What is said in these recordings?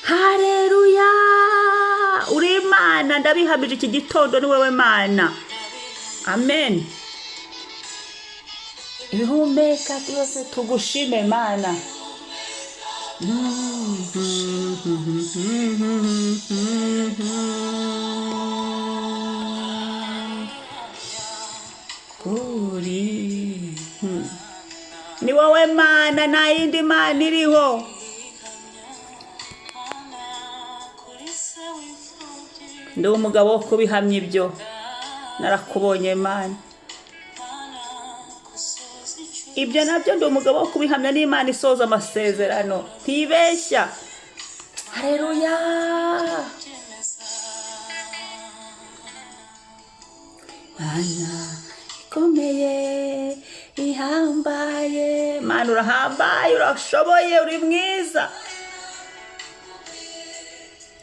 Hareruya, uri Imana, ndabihamije iki gitondo, ni wowe Mana. Amen. Ibihumeka byose tugushime, Mana. Uri ni wowe Mana, nta yindi Mana iriho. Ndi umugabo wo kubihamya ibyo, narakubonye, Mana. Ibyo nabyo ndi umugabo wo kubihamya, n'Imana isoza amasezerano, ntibeshya. Hareruya. Mana ikomeye, ihambaye, Mana urahambaye, urashoboye, uri mwiza.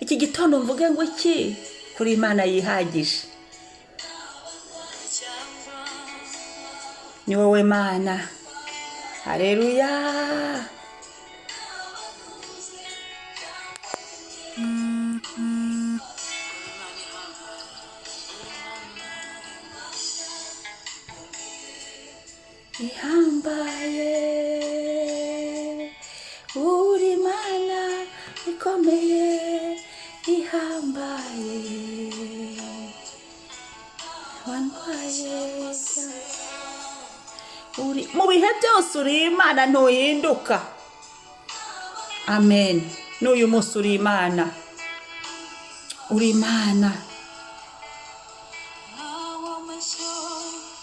Iki gitondo mvuge ngo iki kuri Imana yihagije? Ni wowe Mana. Hareruya. Ihambaye, uri Mana ikomeye, ihambaye, wantwaye uri mu bihe byose, uri Imana, ntuhinduka. Amen. N'uyu munsi uri Imana, uri Imana. Naho amashyo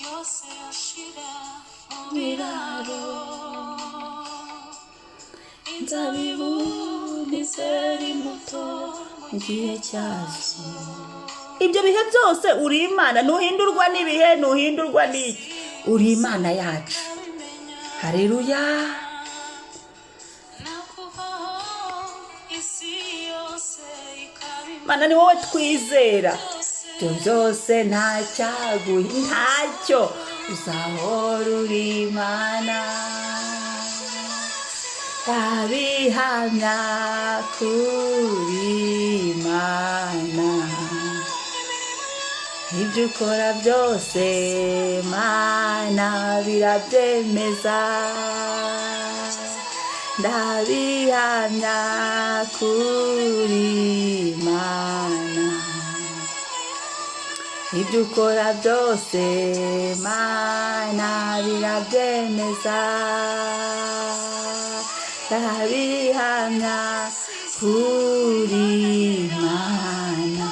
yose yashira mu biraro, inzabibu ntizera imbuto mu gihe cyazo. Ibyo bihe byose uri Imana, ntuhindurwa n'ibihe, ntuhindurwa n'iki, uri Imana yacu. Hareruya. Nakuvaho isi yose ikaba Mana, ni wowe twizera. Ibyo byose nta cyaguhi, ntacyo, uzahora uri Imana. Ndabihamya kuri Imana, ibyo ukora byose, Mana, birabyemeza. Ndabihamya kuri Imana, ibyo ukora byose, Mana, birabyemeza. Ndabihamya kuri Imana.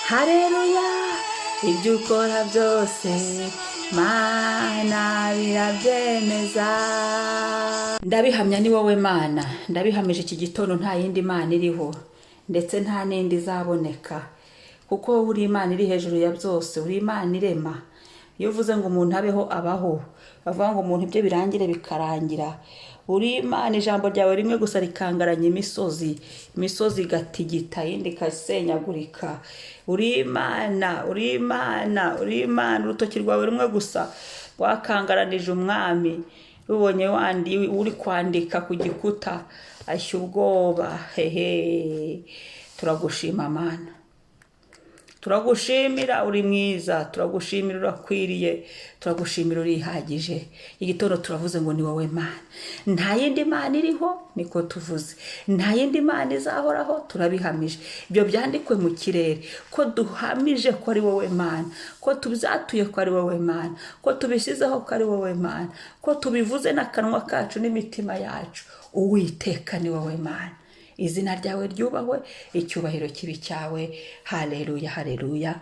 Hareruya. Ibyo ukora byose, Mana, birabyemeza. Ndabihamya, ni wowe Mana. Ndabihamije iki gitondo, nta yindi Mana iriho, ndetse nta n'indi izaboneka, kuko wowe uri Imana iri hejuru ya byose, uri Imana irema. Iyo uvuze ngo umuntu abeho, abaho. Bavuga ngo umuntu ibyo birangire, bikarangira. Uri Imana, ijambo ryawe rimwe gusa rikangaranya imisozi, imisozi igatigita, iyindi ikasenyagurika. Uri Imana, uri Imana, uri Imana. Urutoki rwawe rumwe gusa rwakangaranije umwami, rubonye wandi uri kwandika ku gikuta, ashya ubwoba. Hehe, turagushima, Mana, turagushimira, uri mwiza, turagushimira, urakwiriye, turagushimira, urihagije. Igitondo turavuze ngo ni wowe Mana, nta yindi Mana iriho, niko tuvuze, nta yindi Mana izahoraho, turabihamije. Ibyo byandikwe mu kirere ko duhamije ko ari wowe Mana, ko tubyatuye ko ari wowe Mana, ko tubishyizeho ko ari wowe Mana, ko tubivuze n'akanwa kacu n'imitima yacu. Uwiteka, ni wowe Mana, izina ryawe ryubahwe, icyubahiro kibi cyawe. Haleluya, haleluya,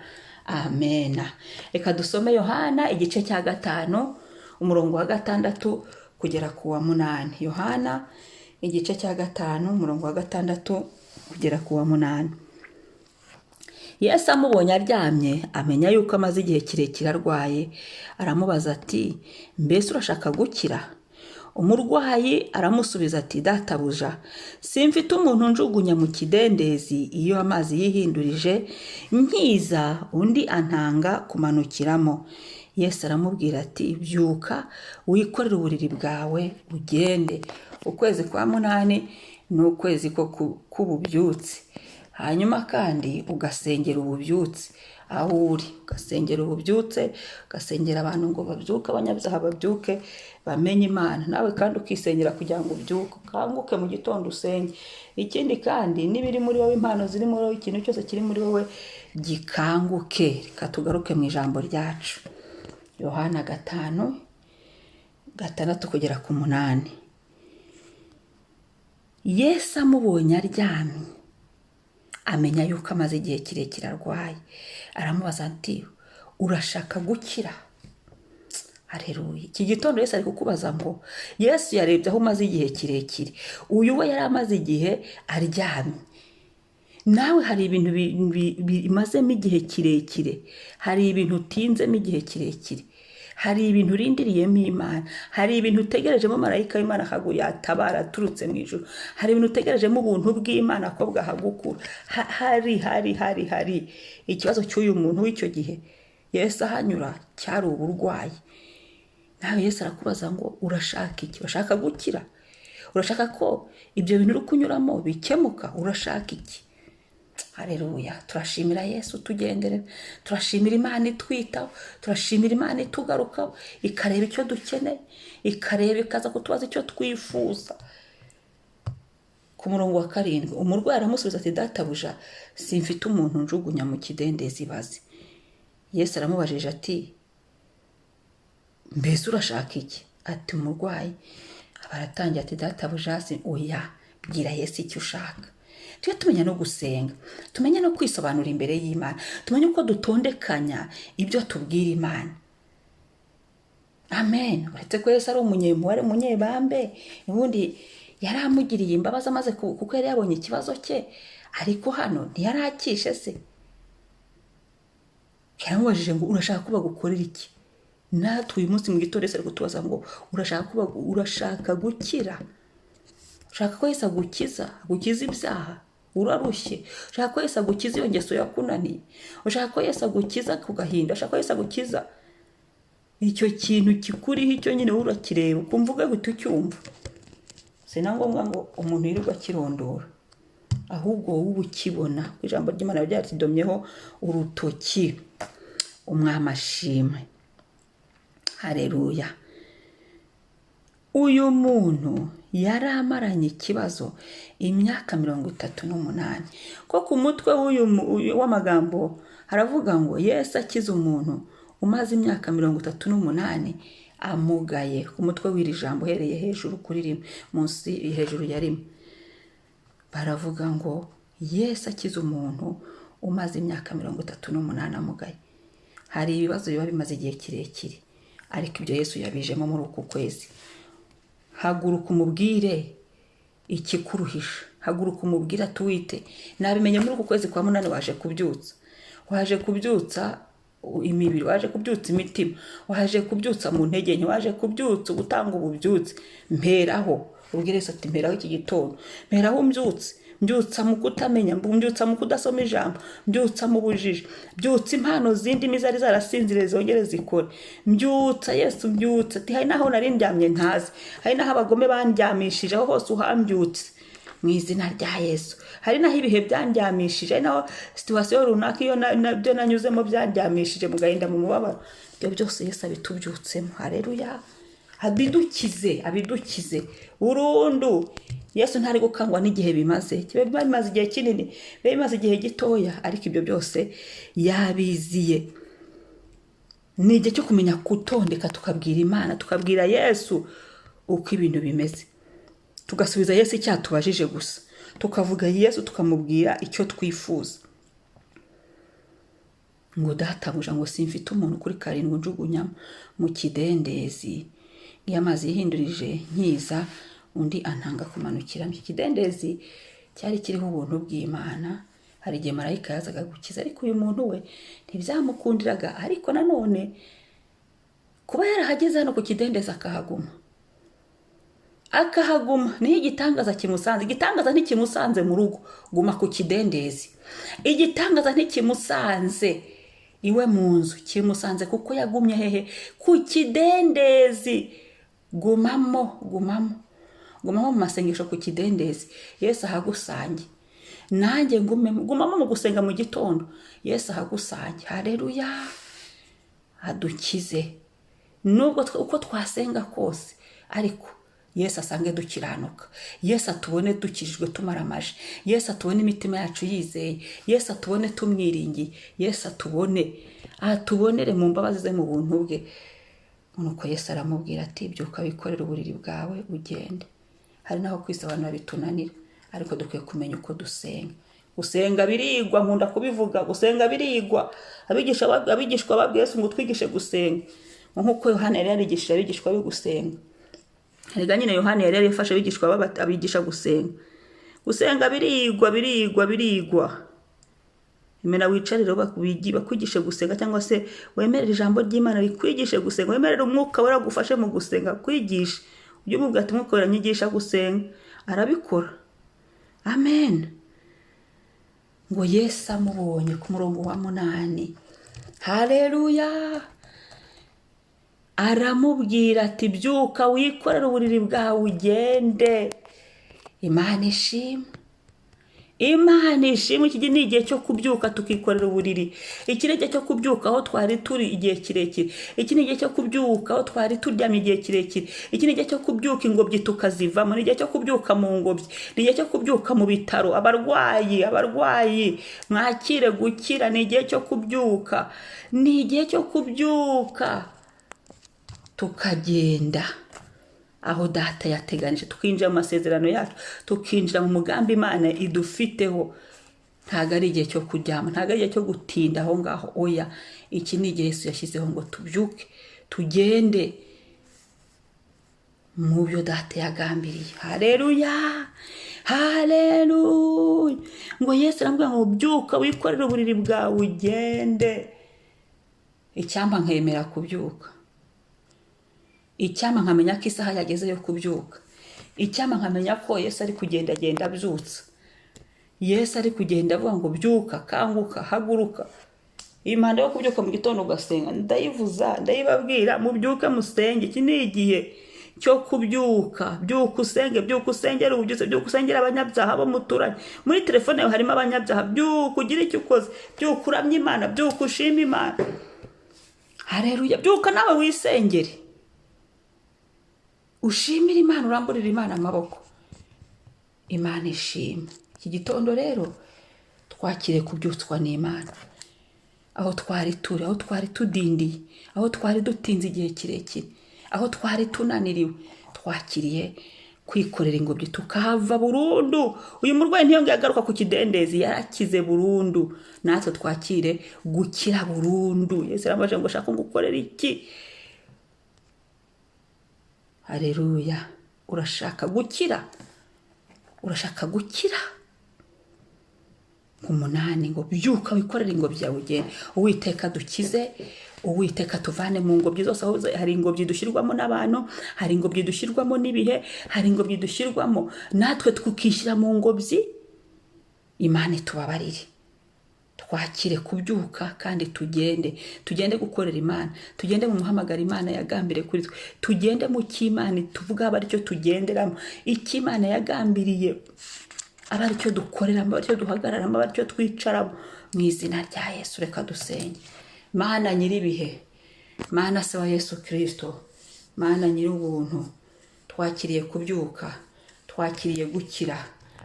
amena. Reka dusome Yohana igice cya 5, umurongo wa 6 kugera ku wa 8. Yohana igice cya 5, umurongo wa 6 kugera ku wa 8. Yesu amubonye aryamye, amenya yuko amaze igihe kirekire arwaye, aramubaza ati: "Mbese urashaka gukira?" Umurwayi aramusubiza ati: "Databuja, simfite umuntu njugunya mu kidendezi iyo amazi yihindurije, nkiza undi antanga kumanukiramo." Yesu aramubwira ati: "Byuka, wikorere uburiri bwawe, ugende." Ukwezi kwa munani ni ukwezi ko k'ububyutse. Hanyuma kandi ugasengera ububyutse aho uri, ugasengera ububyutse, ugasengera abantu ngo babyuke, abanyabyaha babyuke bamenye Imana. Nawe kandi ukisengera kugira ngo ubyuke, ukanguke mu gitondo usenge. Ikindi kandi n'ibiri muri wowe, impano ziri muri wowe, ikintu cyose kiri muri wowe gikanguke. Reka tugaruke mu ijambo ryacu, Yohana 5:6-8. Yesu amubonye aryamye, amenya yuko amaze igihe kirekire arwaye, aramubaza ati: "Urashaka gukira?" Hareruya! Iki gitondo Yesu ari kukubaza ngo, Yesu yarebye aho umaze igihe kirekire. Uyu we yari amaze igihe aryamye. Nawe hari ibintu bimazemo igihe kirekire, hari ibintu utinzemo igihe kirekire, hari ibintu urindiriyemo Imana, hari ibintu utegerejemo marayika w'Imana yatabara aturutse mu ijuru, hari ibintu utegerejemo ubuntu bw'Imana ko bwahagukura. Hari hari hari hari ikibazo cy'uyu muntu w'icyo gihe Yesu ahanyura, cyari uburwayi. Nawe Yesu arakubaza ngo: "Urashaka iki? Urashaka gukira? Urashaka ko ibyo bintu uri kunyuramo bikemuka? Urashaka iki?" Hareruya! Turashimira Yesu tugenderera, turashimira Imana itwitaho, turashimira Imana itugarukaho, ikareba icyo dukeneye, ikareba ikaza kutubaza icyo twifuza. Ku murongo wa 7, umurwayi aramusubiza ati: "Databuja, simfite umuntu njugunya mu kidendezi ibaze." Yesu aramubajije ati: "Mbese urashaka iki?" Ati umurwayi aba aratangiye ati: "Databuja, si oya." Bwira Yesu icyo ushaka. Tujye tumenya no gusenga, tumenye no kwisobanura imbere y'Imana, tumenye uko dutondekanya ibyo tubwira Imana. Amen. Uretse ko Yesu ari umunyempuhwe, ari umunyebambe, ubundi yari amugiriye imbabazi amaze kuko yari yabonye ikibazo cye, ariko hano ntiyarakishe se. Yaramubajije ngo: "Urashaka ko bagukorera iki?" Natwe uyu munsi mu gitondo Yesu ari kutubaza ngo: "Urashaka gukira? Ushaka ko Yesu agukiza, agukiza ibyaha? Urarushye? Ushaka ko Yesu agukiza iyo ngeso yakunaniye? Ushaka ko Yesu agukiza ku gahinda? Ushaka ko Yesu agukiza icyo kintu kikuriho?" Icyo nyine wowe urakireba ukumva ugahita ucyumva. Si na ngombwa ngo umuntu yirirwe akirondora, ahubwo wowe uba ukibona ku ijambo ry'Imana ryakidomyeho urutoki. Umwami ashimwe! Hareruya! Uyu muntu yari amaranye ikibazo imyaka 38. Ko ku mutwe w'uyu w'amagambo haravuga ngo: "Yesu akiza umuntu umaze imyaka 38 amugaye." Ku mutwe w'iri jambo, uhereye hejuru kuri rimwe, munsi hejuru ya rimwe, baravuga ngo: "Yesu akiza umuntu umaze imyaka 38 amugaye." Hari ibibazo biba bimaze igihe kirekire, ariko ibyo Yesu yabijemo muri uku kwezi. Haguruka umubwire ikikuruhisha, haguruka umubwire atuwite nabimenye. Muri uku kwezi kwa munani waje kubyutsa, waje kubyutsa imibiri, waje kubyutsa imitima, waje kubyutsa mu ntege nke, waje kubyutsa gutanga ububyutse. Mperaho ubwire Yesu ati: "Mperaho iki gitondo, mperaho mbyutse, mbyutsa mu kutamenya, mbyutsa mu kudasoma ijambo, mbyutsa mu bujiji, mbyutsa impano z'indimi zari zarasinziriye zongere zikore, mbyutsa Yesu, mbyutsa." Ati: "Hari n'aho nari ndyamye ntazi, hari n'aho abagome bandyamishije, aho hose uhambyutse mu izina rya Yesu. Hari n'aho ibihe byandyamishije, hari n'aho situation runaka iyo nabyo nanyuzemo byandyamishije mu gahinda, mu mubabaro." Ibyo byose Yesu abitubyutsemo. Hareruya! Abidukize, abidukize burundu. Yesu ntari gukangwa n'igihe bimaze, kibe bimaze igihe kinini, bibe bimaze igihe gitoya, ariko ibyo byose yabiziye. Ni igihe cyo kumenya gutondeka, tukabwira Imana, tukabwira Yesu uko ibintu bimeze, tugasubiza Yesu icyo atubajije gusa, tukavuga Yesu, tukamubwira icyo twifuza. Ngo: "Databuja," ngo, "simfite umuntu," kuri 7, "njugunya mu kidendezi iyo amazi yihindurije, nkiza undi antanga kumanukira." Iki kidendezi cyari kiriho ubuntu bw'Imana. Hari igihe marayika yazaga gukiza, ariko uyu muntu we ntibyamukundiraga. Ariko nanone kuba yarahageze hano ku kidendezi akahaguma, akahaguma, niyo igitangaza kimusanze. Igitangaza ntikimusanze mu rugo, guma ku kidendezi. Igitangaza ntikimusanze iwe mu nzu, kimusanze kuko yagumye hehe? Ku kidendezi. Gumamo, gumamo, Gumamo mu masengesho ku kidendezi, Yesu ahagusange. Nanjye ngumemo, gumamo mu gusenga mu gitondo, Yesu ahagusange. Hareruya, adukize. Nubwo uko twasenga kose, ariko Yesu asange dukiranuka, Yesu atubone dukijijwe tumaramaje, Yesu atubone imitima yacu yizeye, Yesu atubone tumwiringiye, Yesu atubone, atubonere mu mbabazi ze, mu buntu bwe. Nuko Yesu aramubwira ati: "Byuka, wikorere uburiri bwawe ugende." Hari n'aho kwisobanura bitunanira, ariko dukwiye kumenya uko dusenga. Gusenga birigwa, nkunda kubivuga, gusenga birigwa. Abigishwa babwiye Yesu ngo: "Twigishe gusenga," nk'uko Yohana yari yarigishije abigishwa be gusenga. Erega nyine Yohana yari yarifashe abigishwa be abigisha gusenga. Gusenga birigwa, birigwa, birigwa. Emera wicarire bakwigishe gusenga, cyangwa se wemerere ijambo ry'Imana rikwigishe gusenga, wemerere Umwuka Wera agufashe mu gusenga, kwigisha. Ujye umubwira ati: "Umwuka Wera, nyigisha gusenga." Arabikora. Amen. Ngo Yesu amubonye, ku murongo wa 8, hareruya, aramubwira ati: "Byuka, wikorere uburiri bwawe ugende." Imana ishimwe, Imana ishimwe. Iki ni igihe cyo kubyuka tukikorera uburiri. Iki ni igihe cyo kubyuka aho twari turi igihe kirekire. Iki ni igihe cyo kubyuka aho twari turyamye igihe kirekire. Iki ni igihe cyo kubyuka ingobyi tukazivamo. Ni igihe cyo kubyuka mu ngobyi, ni igihe cyo kubyuka mu bitaro. Abarwayi, abarwayi, mwakire gukira. Ni igihe cyo kubyuka, ni igihe cyo kubyuka tukagenda aho Data yateganije, tukinjira mu masezerano yacu, tukinjira mu mugambi Imana idufiteho. Ntabwo ari igihe cyo kuryama, ntabwo ari igihe cyo gutinda aho ngaho, oya. Iki ni igihe Yesu yashyizeho ngo tubyuke tugende mu byo Data yagambiriye. Hareruya, hareruya. Ngo Yesu aramubwira ngo: "Byuka, wikorere uburiri bwawe ugende." Icyampa nkemera kubyuka, icyampa nkamenya ko isaha yageze yo kubyuka, icyampa nkamenya ko Yesu ari kugendagenda abyutsa, Yesu ari kugenda avuga ngo: "Byuka, kanguka, haguruka." Impanda yo kubyuka mu gitondo ugasenga, ndayivuza, ndayibabwira: mubyuke musenge. Iki ni igihe cyo kubyuka. Byuka usenge, byuka usengere ububyutse, byuka usengere abanyabyaha bo muturanye. Muri telefone yawe harimo abanyabyaha, byuka ugire icyo ukoze, byuka uramye Imana, byuka ushime Imana. Hareruya. Byuka nawe wisengere, ushimire Imana, uramburire Imana amaboko. Imana ishima. Iki gitondo rero twakire kubyutswa n'Imana aho twari turi, aho twari tudindiye, aho twari dutinze igihe kirekire, aho twari tunaniriwe. Twakiriye kwikorera ingobyi tukahava burundu. Uyu murwayi ntiyongeye agaruka ku kidendezi, yarakize burundu. Natwe twakire gukira burundu. Yesu yaramubajije ngo: "Shaka ngukorera iki?" Hareruya. Urashaka gukira? Urashaka gukira? 8 ngo: "Byuka, wikorere ingobyi yawe ugende." Uwiteka dukize, Uwiteka tuvane mu ngobyi zose. Aho hari ingobyi dushyirwamo n'abantu, hari ingobyi dushyirwamo n'ibihe, hari ingobyi dushyirwamo natwe tukishyira mu ngobyi. Imana itubabarire, twakire kubyuka kandi tugende, tugende gukorera Imana, tugende mu muhamagaro Imana yagambiriye kuri twe, tugende mu cy'Imana tuvuga, aba aricyo tugenderamo. Icyo Imana yagambiriye aba aricyo dukoreramo, aba aricyo duhagararamo, aba aricyo twicaramo, mu izina rya Yesu. Reka dusenge. Mana nyir'ibihe, Mana se wa Yesu Kirisito, Mana nyir'ubuntu, twakiriye kubyuka, twakiriye gukira,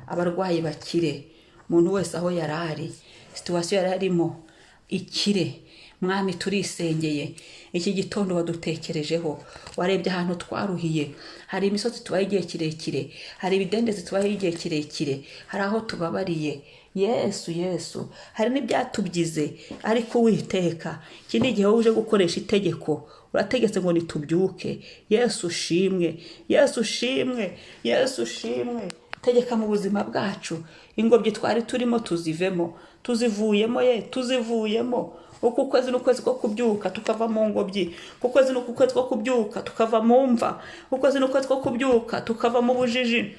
abarwayi bakire, umuntu wese aho yari ari, situation yari arimo ikire. Mwami, turisengeye. Iki gitondo wadutekerejeho, warebye ahantu twaruhiye. Hari imisozi tubaye igihe kirekire, hari ibidendezi tubayeho igihe kirekire, hari aho tubabariye, Yesu, Yesu, hari n'ibyatubyize. Ariko Uwiteka, iki ni igihe wowe uje gukoresha itegeko. Urategetse ngo nitubyuke. Yesu ushimwe, Yesu ushimwe, Yesu ushimwe. Tegeka mu buzima bwacu, ingobyi twari turimo tuzivemo, tuzivuyemo ye, tuzivuyemo. Uku kwezi ni ukwezi ko kubyuka tukava mu ngobyi, uku kwezi ni ukwezi ko kubyuka tukava mu mva, ukwezi ni ukwezi ko kubyuka tukava mu bujiji.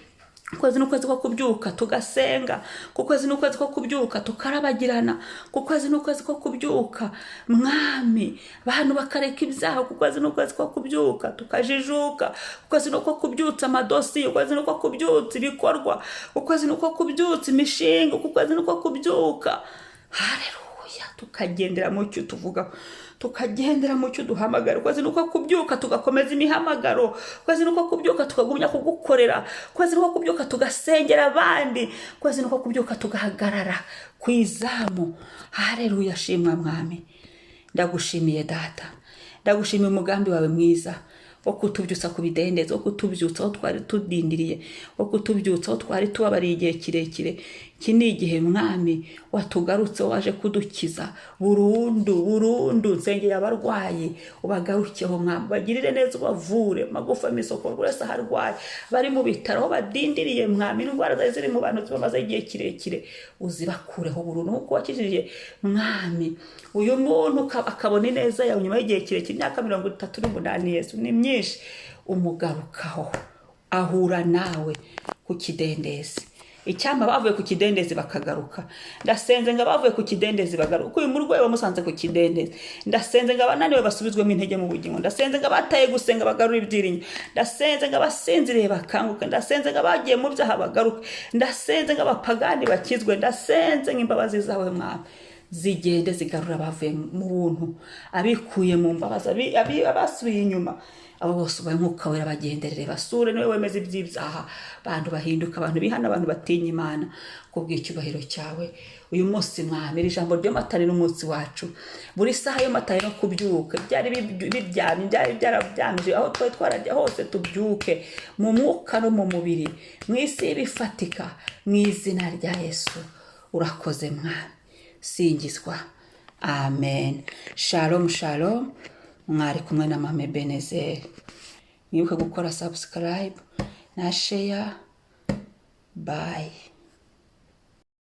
Ukwezi ni ukwezi ko kubyuka tugasenga. Ku kwezi ni ukwezi ko kubyuka tukarabagirana. Ku kwezi ni ukwezi ko kubyuka, Mwami, abantu bakareka ibyaha. Ku kwezi ni ukwezi ko kubyuka tukajijuka. Ku kwezi ni uko kubyutsa amadosiye. Ukwezi ni uko kubyutsa ibikorwa. Ukwezi ni uko kubyutsa imishinga. Ku kwezi ni uko kubyuka, hareruya, tukagendera mu cyo tuvugaho, tukagendera mu cyo duhamagara. Ukwezi ni uko kubyuka tugakomeza imihamagaro. Ukwezi ni uko kubyuka tukagumya kugukorera. Ukwezi ni uko kubyuka tugasengera abandi. Ukwezi ni uko kubyuka tugahagarara ku izamu. Hareruya, shimwa Mwami. Ndagushimiye Data, ndagushimiye umugambi wawe mwiza wo kutubyutsa ku bidendezi, wo kutubyutsa aho twari tudindiriye, wo kutubyutsa aho twari tubabariye igihe kirekire. Iki ni igihe, Mwami, watugarutse, waje kudukiza burundu burundu. Nsengeye abarwayi, ubagarukeho Mwami, bagirire neza, ubavure magufa, imisokoro, buri wese aho arwaye, bari mu bitaro aho badindiriye Mwami, indwara zari ziri mu bantu zibamaze igihe kirekire, uzibakureho burundu nk'uko wakijije, Mwami, uyu muntu akabona ineza yawe nyuma y'igihe kirekire, imyaka 38. Yesu, ni myinshi. Umugarukaho ahura nawe ku kidendezi. Icyampa bavuye ku kidendezi bakagaruka. Ndasenze ngo abavuye ku kidendezi bagaruka. Uyu murwayi wamusanze ku kidendezi. Ndasenze ngo abananiwe basubizwemo intege mu bugingo. Ndasenze ngo abataye gusenga bagarure ibyiringiro. Ndasenze ngo abasinziriye bakanguke. Ndasenze ngo abagiye mu byaha bagaruke. Ndasenze ngo abapagani bakizwe. Ndasenze ngo imbabazi zawe, Mwami, zigende zigarura abavuye mu buntu, abikuye mu mbabazi, abasubiye inyuma, abo bose ubaye Umwuka Wera bagenderere, basure. Niwe wemeza iby'ibyaha, abantu bahinduka, abantu bihana, abantu batinya Imana kubw'icyubahiro cyawe. Uyu munsi, Mwami, iri jambo ry'amatari n'umunsi wacu, buri saha y'amatari no kubyuka, byari biryamye, byari byarabyamije aho twari twarajya hose, tubyuke mu mwuka no mu mubiri, mu isi y'ibifatika, mu izina rya Yesu. Urakoze Mwami, singizwa, amen. Shalom, shalom. Mwari kumwe na Mame Benezeri. Mwibuke gukora subscribe na share. Bye.